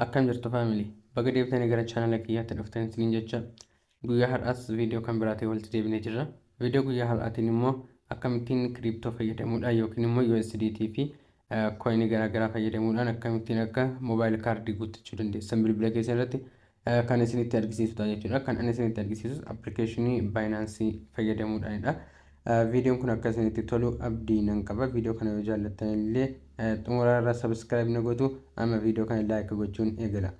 Akkam jirtu family? Baga deebitanii gara chaanala kiyyaatti dhuftan isiniin jecha, guyyaa har'aas viidiyoo kan biraatiin walitti deebinee jirra. Viidiyoo guyyaa har'aatiin immoo akkamittiin crypto fayyadamuudhaan yookiin immoo USDT fi coinii garaagaraa fayyadamuudhaan akkamittiin akka mobile kaardii guuttachuu dandeessan bilbila keessan irratti kan isinitti argisiisudha jechuudha. Kan ani isinitti argisiisus appilikeeshinii Binance fayyadamuudhaanidha. Viidiyoon kun akka isinitti tolu abdii nan qaba. Viidiyoo kana yoo jaallattan illee xumura irra subscribe na gootu. Amma viidiyoo kana like gochuun eegala.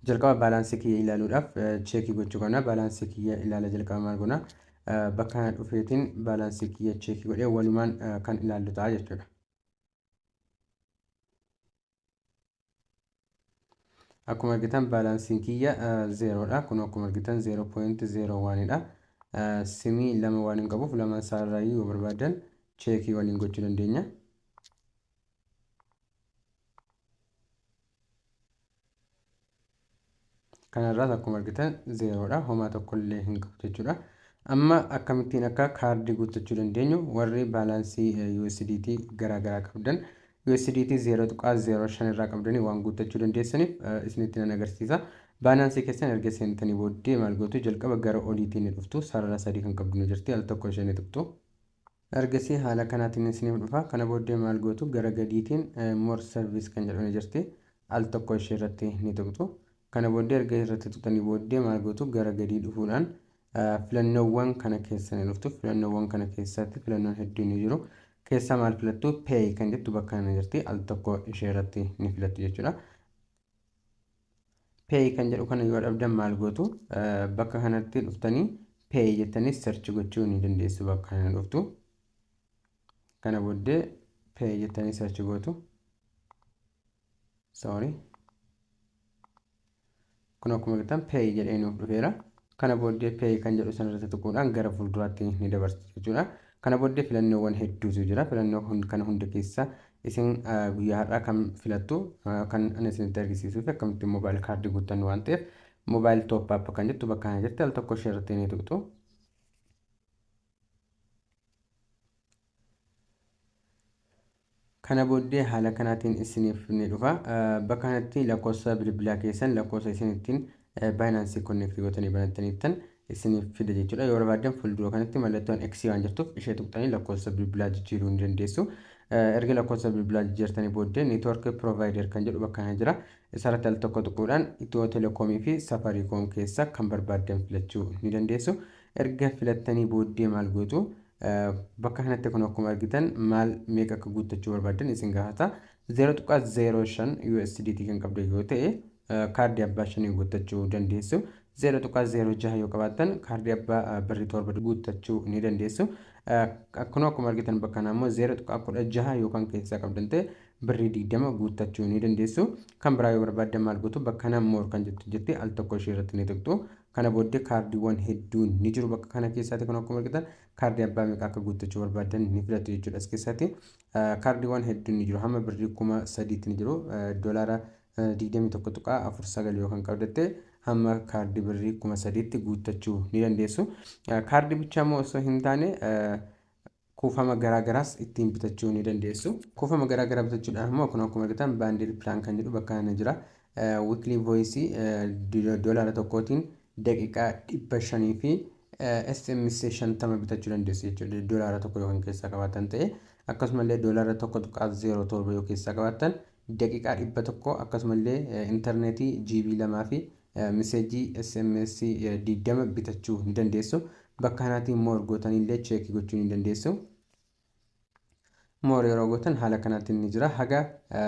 Jalqaba baalaansii kiyya ilaaluudhaaf cheekii gochuu qabna. Baalaansii kiyya ilaala jalqaba maal goona? Bakka kana dhufeetiin baalaansii kiyya cheekii godhee walumaan kan ilaallu ta'a jechuudha. Akkuma argitan baalaansiin kiyya zeeroodha. Kun akkuma argitan 0.01 dha. Simii lama waan hin qabuuf lamaan isaarraayyuu yoo barbaadan cheekii waliin gochuu dandeenya. Kanarraas akkuma argitan zeeroodha. Homaa tokkollee hin qabu jechuudha. Amma akkamittiin akka kaardii guuttachuu dandeenyu, warri baalaansii USDT garaagaraa qabdan, USDT 0.05 irraa qabdanii waan guuttachuu dandeessaniif isinitti nan agarsiisa. Baanaansii keessan erga seentanii booddee maal gootu? Jalqaba gara oliitiin ni dhuftu. Sarara sadii kan qabdu ni jirti. Al tokko ishee ni tuqxu. Ergasii haala kanaatiin isiniif dhufa. Kana booddee maal gootu? Gara gadiitiin more service kan jedhu ni jirti. Al tokko ishee irratti ni tuqxu. Kana booddee erga irratti tuqxanii booddee maal gootu? Gara gadii dhufuudhaan filannoowwan kana keessa ni dhuftu. Filannoowwan kana keessatti filannoon hedduun ni jiru. Keessaa maal filattu? Pay kan jettu bakka kana jirti. Al tokko ishee irratti ni filattu jechuudha. Pay kan jedhu kana yoo dhabdan maal gootu? Bakka kanatti dhuftanii pay jettanii search gochuu ni dandeessu bakka kana dhuftu. Kana booddee pay jettanii search gootu. Sorry. Kun akkuma argitan pay jedhee nuuf dhufeera. Kana booddee pay kan jedhu sanarratti tuquudhaan gara fuulduraatti ni dabarsu jechuudha. Kana booddee filannoowwan hedduutu jira. Filannoo kana hunda keessa isin guyyaa har'aa kan filattu, kan ani isinitti argisiisuu fi akkamitti mobile kaardii guuttannu waan ta'eef, mobile top up kan jettu bakka kana jirti, al tokko ishee irratti ni tuqxu. Kana booddee haala kanaatiin isiniif ni dhufa. Bakka kanatti lakkoofsa bilbilaa keessan, lakkoofsa isin ittiin Binance connect gootanii banattaniittan isiniif fida jechuudha. Yoo barbaaddan fuuldura kanatti mallattoon X waan jirtuuf ishee tuqxanii lakkoofsa bilbilaa jijjiiruu ni dandeessu. Erga lakkoofsa bilbilaa jijjiirtanii booddee network provider kan jedhu bakka kana jira. Isarratti al tokko tuquudhaan Itiyoo Telekoomii fi Safarikoom keessa kan barbaaddan filachuu ni dandeessu. Erga filattanii booddee maal gootu? Bakka kanatti kun akkuma argitan maal meeqa akka guuttachuu barbaaddan isin gaafata. 0.05 USDT kan qabdu yoo ta'e kaardii abbaa shanii guuttachuu dandeessu. 0.06 yoo qabaattan kaardii abbaa birrii 7 guuttachuu ni dandeessu. Akkuma akkuma argitan bakka kanaa immoo 0.16 yookaan keessaa qabdan ta'e birrii 20 guuttachuu ni dandeessu. Kan biraa yoo barbaaddan maal gootu? Bakka kana more kan jettu jirti, al tokko ishee irratti ni tuqxu. Kana booddee kaardiiwwan hedduun ni jiru bakka kana keessaati. Kun akkuma argitan kaardii abbaa meeqa akka guuttachuu barbaaddan ni filattu jechuudha as keessaatti. Kaardiiwwan hedduun ni jiru. Hamma birrii 3000tti ni jiru. Doolaara 21.49 yoo kan qabdatte hamma kaardii birrii 3000tti guuttachuu ni dandeessu. Kaardii bichaa immoo osoo hin taane kuufama garaa garaas ittiin bitachuu ni dandeessu. Kuufama garaa garaa bitachuudhaaf immoo kun akkuma argitan bundle plan kan jedhu bakka kana jira. Weekly voice doolaara tokkootiin daqiiqaa 500 fi SMS 50 bitachuu dandeessu jechuudha. Doolaara tokko yoo kan keessaa qabaatan ta'e, akkasumallee doolaara 1.07 yoo keessaa qabaatan daqiiqaa 100, akkasumallee intarneetii GB 2 fi miseejii SMS 20 bitachuu ni dandeessu. Bakka kanaatiin more gootanillee cheekii gochuu ni dandeessu. More yeroo gootan haala kanaatiin ni jira. Haga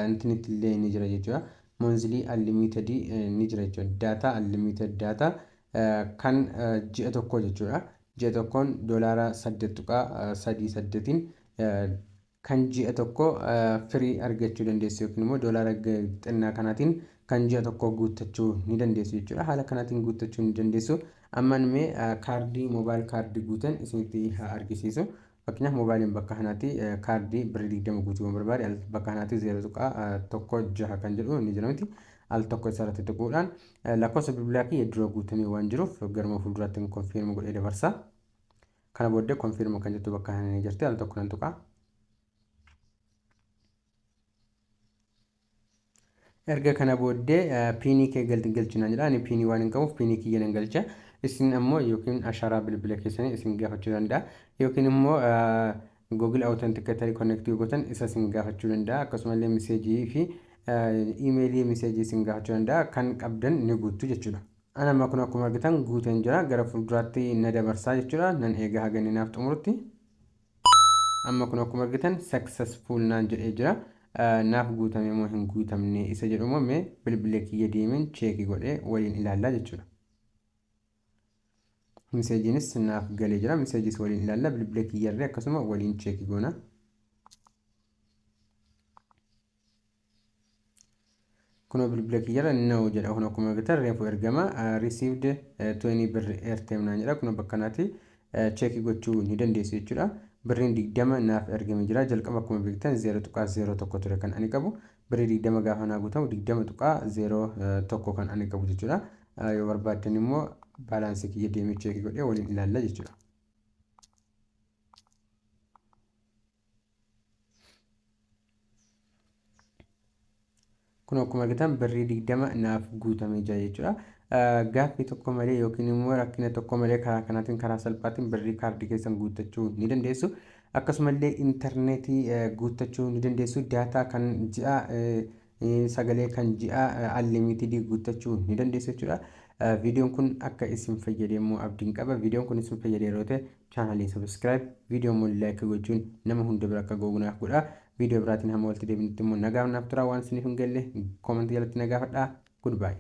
intinitti illee ni jira jechuudha. Monthly unlimited ni jira jechuudha. Data, unlimited data kan ji'a tokkoo jechuudha. Ji'a tokkoon doolaara 8.38n kan ji'a tokko firii argachuu dandeessu yookiin immoo doolaara xinnaa kanaatiin kan ji'a tokko guuttachuu ni dandeessu jechuudha. Haala kanaatiin guuttachuu ni dandeessu. Amman mee kaardii mobile kaardii guutan isinitti haa argisiisu. Fakkeenyaaf moobaayiliin bakka kanaatti kaardii birrii 20 guutuu yoo barbaade, bakka kanaatti 0.16 kan jedhu ni jira miti. Al tokko isarratti tuquudhaan lakkoofsa bilbilaa kiyya dura guutamee waan jiruuf garuma fuulduraatti confirm godhee dabarsa. Kana booddee confirm kan jettu bakka kana ni jirti, al tokko nan tuqa. Erga kana booddee PIN kee galchinaan jedha. Ani PIN waan hin qabuuf PIN kiyya nan galcha. Isin ammoo yookiin ashaaraa bilbila keessanii isin gaafachuu danda'a. Yookiin immoo Google Authenticator connect gootan isa isin gaafachuu danda'a. Akkasumallee message fi email message isin gaafachuu danda'a. Kan qabdan ni guuttu jechuudha. Ana amma kun akkuma argitan guuteen jira. Gara fuulduraatti na dabarsaa jechuudha. Nan eega haga inni naaf xumurutti. Amma kun akkuma argitan successful naan jedhee jira. Naaf guutame moo hin guutamne isa jedhu immoo mee bilbila kiyya deemeen check godhee waliin ilaallaa jechuudha. Messageiinis naaf galee jira. Messageis waliin ilaalla. Bilbila kiyyarree akkasuma waliin check goona. Kunoo bilbila kiyyarra no jedha. Kun akkuma argitan reefu ergama. Received 20 birr airtime naan jedha. Kunoo bakka kanaatti check gochuu ni dandeessu jechuudha. Birriin 20 naaf ergame jira. Jalqaba akkuma beektan 0.01 ture kan ani qabu. Birrii 20 gaafa naa guutamu 20.01 kan ani qabu jechuudha. Yoo barbaaddan immoo balance kiyya deemee check godhee waliin ilaalla jechuudha. Kun akkuma argitan birrii 20 naaf guutamee jira jechuudha. Gaaffii tokko malee yookiin immoo rakkina tokko malee karaa kanaatiin karaa salphaatiin birrii kaardii keessan guuttachuu ni dandeessu. Akkasumallee intarneetii guuttachuu ni dandeessu. Data kan ji'a, sagalee kan ji'a unlimited guuttachuu ni dandeessu jechuudha. Viidiyoon kun akka isin fayyade immoo abdiin qaba. Viidiyoon kun isin fayyade yeroo ta'e chaanalii subscribe, viidiyoo immoo like gochuun nama hunda bira akka ga'u naaf godha. Viidiyoo biraatiin hamma walitti deebinutti immoo nagaan naaf tura. Waan isiniif hin galle comment jalatti na gaafadhaa. Goodbye.